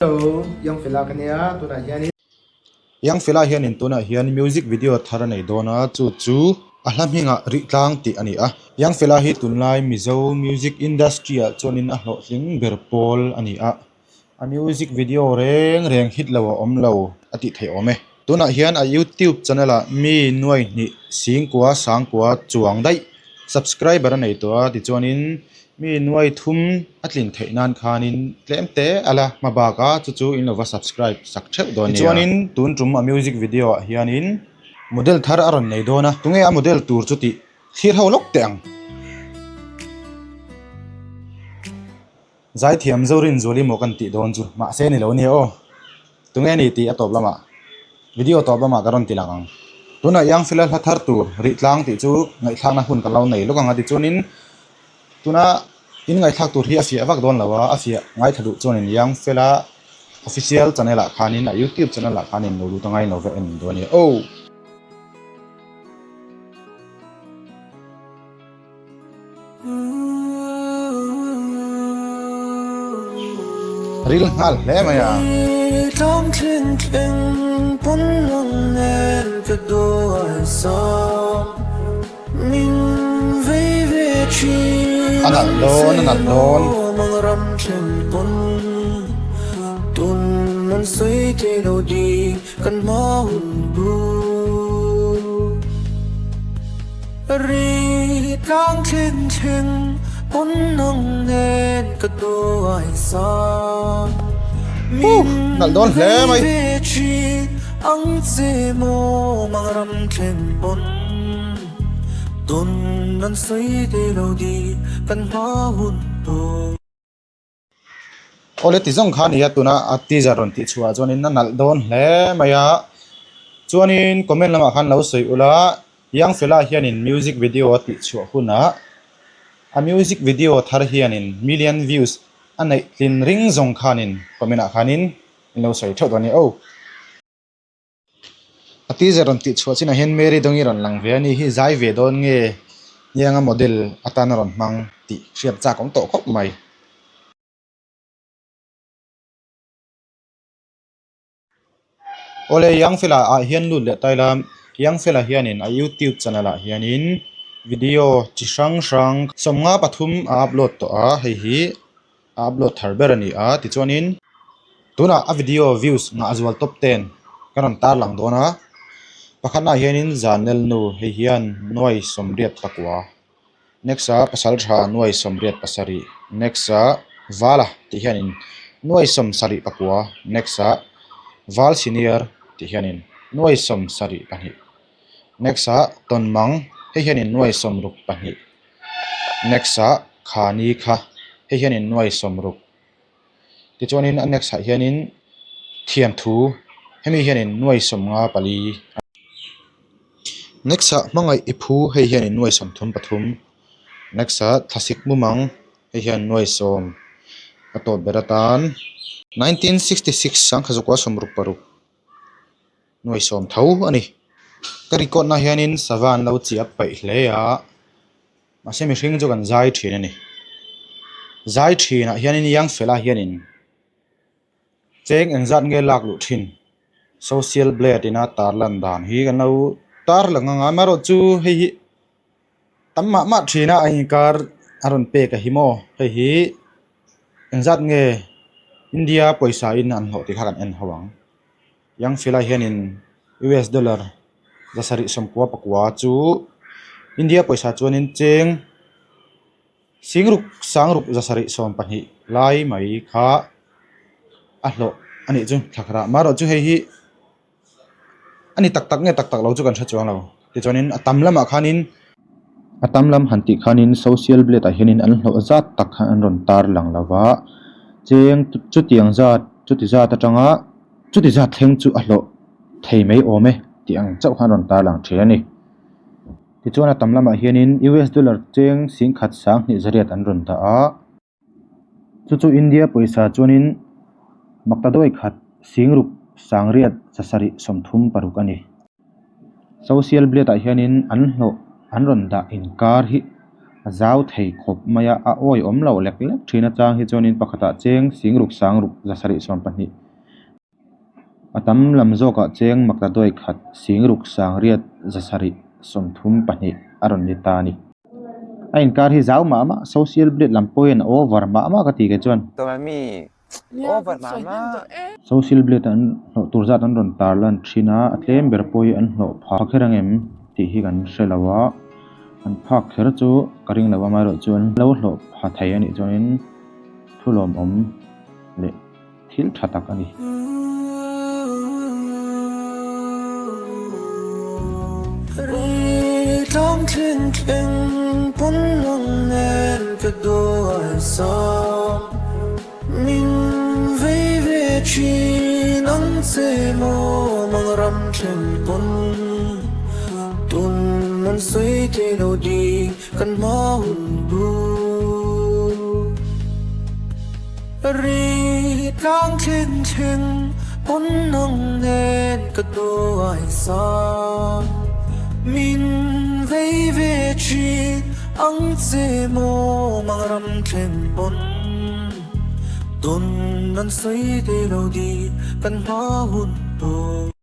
Hello, Young Fella ka nia, tunah hianin. Young Fella hianin tunah hian music video thar a nei dawn a, chu chu a hla hmingah rih tlang tih a ni a. Young Fella hi tunlai Mizo music industry ah chuanin a hlawhtling ber pawl a ni a, a music video reng reng hit lo a awm lo a tih theih awm e. Tunah hian a youtube channel ah mi nuai hnih singkua sangkua chuang daih subscriber a nei tawh a, tichuanin Mi nuai thum a tlin theih nan khanin tlem te a la hma bak a, chu chu in lo va subscribe sak theuh dawn nia. Tichuanin tun tum a music video ah hianin model thar a rawn nei dawn a, tunge a model tur chu tih thlir ho lawk teh ang. Zaithiam Zorinzuali maw kan tih dawn chu mahse ni lo nia aw. Tunge ni tih a tawp lamah video tawp lamah ka rawn ti lang ang. Tunah Young Fella hla thar tur rih tlang tih chu ngaihthlakna hun ka lo nei lawk ang a tichuanin tuna in ngaihthlak tur hi a fiah vak dawn lo a, a fiah ngaithla duh chuanin Young Fella official channel ah khanin a youtube channel ah khanin lo lut angai lo va en dawn ania aw. Ril nghal hle mai a. A nalh dawn a nalh dawn. Kan hma hun tur ri tlang thleng thleng pawn nang nen ka duai sang min Nalh dawn hle mai. Ve thin ang che maw mang ram thleng pawn tun an sawi thei lo di kan hma hun tur. Awle ti zawng kha a ni a tuna a teaser rawn tih chhuah chuanin a nalh dawn hle mai a chuanin comment lamah khan lo sawi ula Young Fella hianin music video a tih chhuah hunah a music video thar hianin million views a neih tlin ring zawng khanin comment ah khanin in lo sawi theuh dawn a ni aw. A teaser rawn tih chhuah chinah hian Mary Dawngi rawn lang ve a ni hi zai ve dawn nge nianga model atana rawn hmang tih hriat chak awm tawh khawp mai. Awle Young Fella ah hian lut leh ta ila Young Fella hianin a youtube channel ah hianin video chi hrang hrang 53 a upload tawh a hei hi a upload thar ber a ni a tichuanin tunah a video views ngah zual top ten ka rawn tar lang dawn a pakhatnaah hianin zanel nu hei hian nuai sawmriat pakua next ah pasal tha nuai sawmriat pasarih next ah vala tih hianin nuai sawm sarih pakua next ah val senior tih hianin nuai sawm sarih pahnih next ah tawnmang hei hianin nuai sawmruk pahnih. Next ah khani kha hei hianin nuai sawmruk tichuanin a next ah hianin thiamthu hemi hianin nuai sawmnga pali next ah hmangaih i phu hei hianin nuai sawmthum pathum next ah thlasik mumang hei hian nuai sawm a tawp ber atan 1966 sangkhazukua sawmruk paruk. Nuai sawm tho a ni. Ka record na hianin sava an lo chiah paih hle a, mahse mihring chu kan zai thin a ni. Zai thinah hianin Young Fella hianin cheng engzat nge lak luh thin social blade ina tar lan dan hi kan lo tar lang ang a, amaherawhchu hei hi tam mah mah thin a a inkar a rawn pek a hi maw hei hi engzat nge India pawisa in an hlawh tih kha kan en ho ang. Young Fella hianin US dollar zasarih sawmkua pakua chu India pawisa chuanin cheng singruk sangruk zasarih sawm pahnih lai mai kha a hlawh a nih chu thla khat ah amaherawh chu hei hi a ni tak tak nge tak tak lo chu kan hre chuang lo tichuanin a tam lamah khanin a tam lam han tih khanin social blade ah hianin an hlawh zat tak khan an rawn tar lang lo va cheng chutiang zat chuti zat atanga. Chuti zat thleng chu a hlawh thei mai awm e tih ang chauh khan rawn tarlang thin a ni. Tichuan a tam lamah hianin US dollar cheng singkhat sang hnih zariat an rawn dah a, chu chu India pawisa chuanin maktaduai khat singruk sangriat zasarih sawmthum paruk a ni. Social blade ah hianin an hlawh an rawn dah inkar hi A zau thei khawp mai a, a awihawm loh lek lek thin atang hi chuanin pakhatah cheng singruk sangruk 720 a tam lam zawkah cheng makta duai khat singruk sangriat 732 a rawn ni ta a ni. A inkar hi zau mah mah, social blade lam pawh hian a over mah mah ka ti kei chuan. Over mah mah. Social blade an hlawh tur zat an rawn tar lan thin a, a tlem ber pawh hi an hlawh phak kher ang em tih hi kan hre lo a, an phak kher chu ka ring lo a, amaherawhchu an lo hlawh pha thei a nih chuanin thu lawmawm leh thil tha tak a ni. Ri tlang thleng thleng pawn lang nen ka duai sam Min vei ve thin ang che maw mang ram thleng pawn Tun an sawi thei lo di kan hma hun bu Ri tlang thleng thleng pawn ang nen ka duai sam Min vei ve thin ang che maw mang ram thleng pawn Tun an sawi thei lo di kan hma hun tur.